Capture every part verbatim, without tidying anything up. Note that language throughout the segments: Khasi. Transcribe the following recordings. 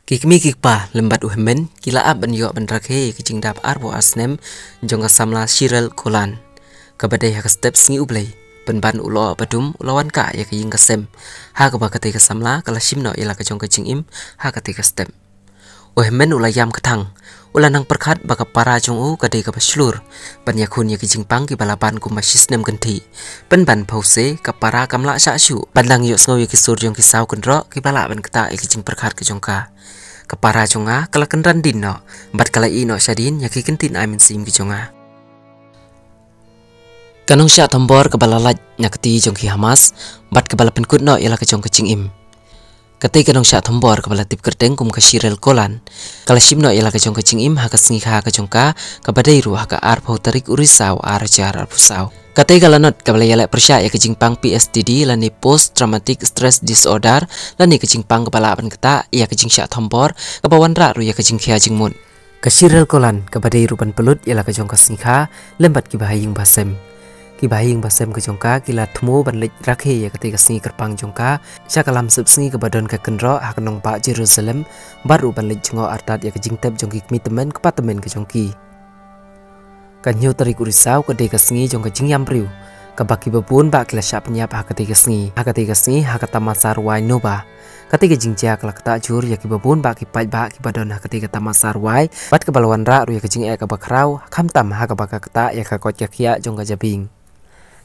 Ki kmie ki kpa lem bad u hynmen ki la ap ban ïoh ban rakhe ïa ka jingdap arphew ar snem jong ka samla Shirel Golan, kaba dei ha ka step sngi U Blei, pynban u lyoh ba dum u la wan kah ïa ka ïing ka sem, ha kaba katei ka samla ka la shim noh ïa la ka jong ka jingim ha katei ka step. U hynmen u la ïam kthang, u la nang pyrkhat ba ka para jong u ka dei kaba shlur ban ïakhun ïa ki jingpang kiba la ban kumba shisnem kynthih. Pynban phewse ka para kam lah shah shuh ban dang ïohsngew ïa ki sur jong ki saw kynroh kiba lah ban ktah ïa ki jingpyrkhat ka jong ka. Ka para jong nga ka la kynran dien noh bad ka la ïeh noh shadien ïa ki kyntien ai mynsiem ki jong nga. Ka nongshah thombor kaba la lait na kti jong ki Hamas bad kaba la pynkut noh ïa la ka jong ka jingim. Katei ka nongshah thombor kaba la tip kyrteng kum ka Shirel Golan ka la shim noh ïa la ka jong ka jingim ha ka sngi kha ka jong ka, kaba dei ruh ha ka arphew tarik u Risaw ar hajar arphew saw. Katei ka lanot kaba la ïaleh pyrshah ïa ka jingpang P S T D lane post traumatic stress disorder, lane ka jingpang kaba lah ban ktah ïa ka jingshah thombor, kaba wanrah ruh ïa ka jingkhia jingmut. Ka Shirel Golan kaba dei ruh ban pynlut ïa la ka jong ka sngi kha lem bad kiba ha ïing ba sem. Kiba ha ïing ba sem ka jong ka ki la thmu ban leit rakhe ïa katei ka sngi kyrpang jong ka sha ka lam sepsngi kaba don ka kynroh ha ka nongbah Jerusalem, bad ruh ban leit jngoh artat ïa ka jingtep jong ki kmie tymmen kpa tymmen ka jong ki. Ka hynñiew tarik u Risaw ka dei ka sngi jong ka jingïam briew, kaba kiba bun bah ki la shah pynïap ha katei ka sngi, ha katei ka sngi ha ka tamasa rwai Nova. Katei ka jingjia ka la ktah jur ïa kiba bun bah ki paidbah kiba don ha katei ka tamasa rwai, bad kaba la wanrah ruh ïa ka jingeh kaba khraw, khamtam ha kaba ka ktah ïa ka koit ka khiah jong ka jabieng.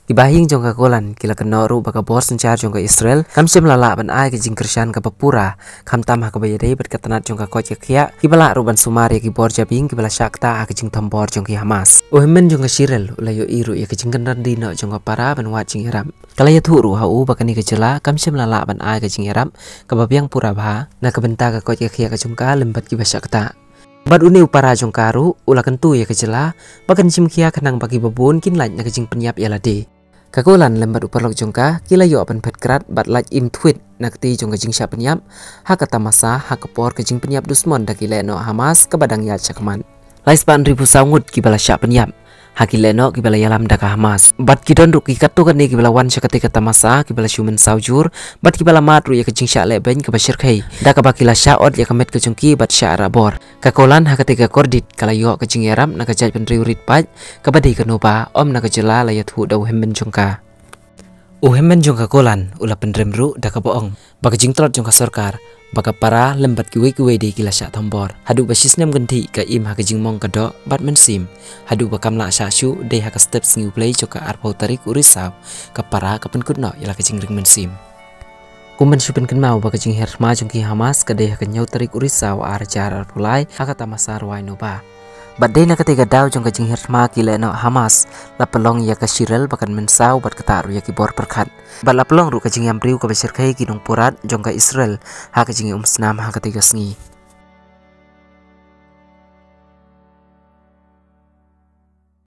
Kiba ha ïing jong ka Golan ki la kynnoh ruh ba ka bor synshar jong ka Israel kam shym la lah ban ai ka jingkyrshan kaba pura, khamtam ha kaba ïadei bad ka tnat jong ka koit ka khiah, kiba lah ruh ban sumar ïa ki bor jabieng kiba la shah ktah ha ka jingthombor jong ki Hamas. U hynmen jong ka Shirel u la ïohi ruh ïa ka jingkynran dien noh jong ka para ban wad jingïarap. Ka la ïathuh ruh ha u ba kane ka jylla kam shym la lah ban ai ka jingïarap kaba biang pura bha na ka bynta ka koit ka khiah ka jong ka lem bad kiba shah ktah. Bad une u para jong ka ruh u la kyntu ïa ka jylla ba kan shim khia khnang ba kiba bun kin lait na ka jingpynïap ïa lade. Ka Golan lem bad u paralok jong ka ki la ïoh ban phet krad bad lait im thwit na kti jong ka jingshah pynïap ha ka tamasa ha ka por ka jingpynïap dusmon da ki lehnoh Hamas kaba dang ïaid shakhmat. Lai spah hynriewphew saw ngut kiba la shah pynïap ha ki lehnoh kiba la ïalam da ka Hamas. Bad ki don ruh ki katto katne kiba la wan sha katei ka tamasa kiba la shu mynsaw jur, bad kiba la mad ruh ïa ka jingshah lehbeiñ kaba shyrkhei, da kaba ki la shah ot ïa ka met ka jong ki bad shah rah bor. Ka Golan ha katei ka kordit ka la ïoh ka jingïarap na ka jaitbynriew rit paid kaba dei ka Nova, ym na ka jylla, la ïathuh da u hynmen jong ka. U hynmen jong ka Golan u la pynrem ruh da kaba ong ba ka jingtlot jong ka sorkar ba ka para lem bad kiwei kiwei de ki la shah thombor, haduh ba shisnem kynthih ka im ha ka jingmong ka doh bad mynsiem, haduh ba kam lah shah shuh dei ha ka step sngi U Blei jong ka arphew tarik u Risaw ka para ka pynkut noh ïa la ka jingring mynsiem. Kum ban shu pynkynmaw ba ka jinghiar thma jong ki Hamas ka dei ha ka hynñiew tarik u Risaw ar hajar arphew lai ha ka tamasa rwai Nova. Bad dei na katei ka daw jong ka jinghiar thma ki lehnoh Hamas la pynlong ïa ka Shirel ba kan mynsaw bad ktah ruh ïa ki bor pyrkhat. Bad la pynlong ruh ka jingïam briew kaba shyrkhei ki nongpurat jong ka Israel ha ka jingïaumsnam ha katei ka sngi.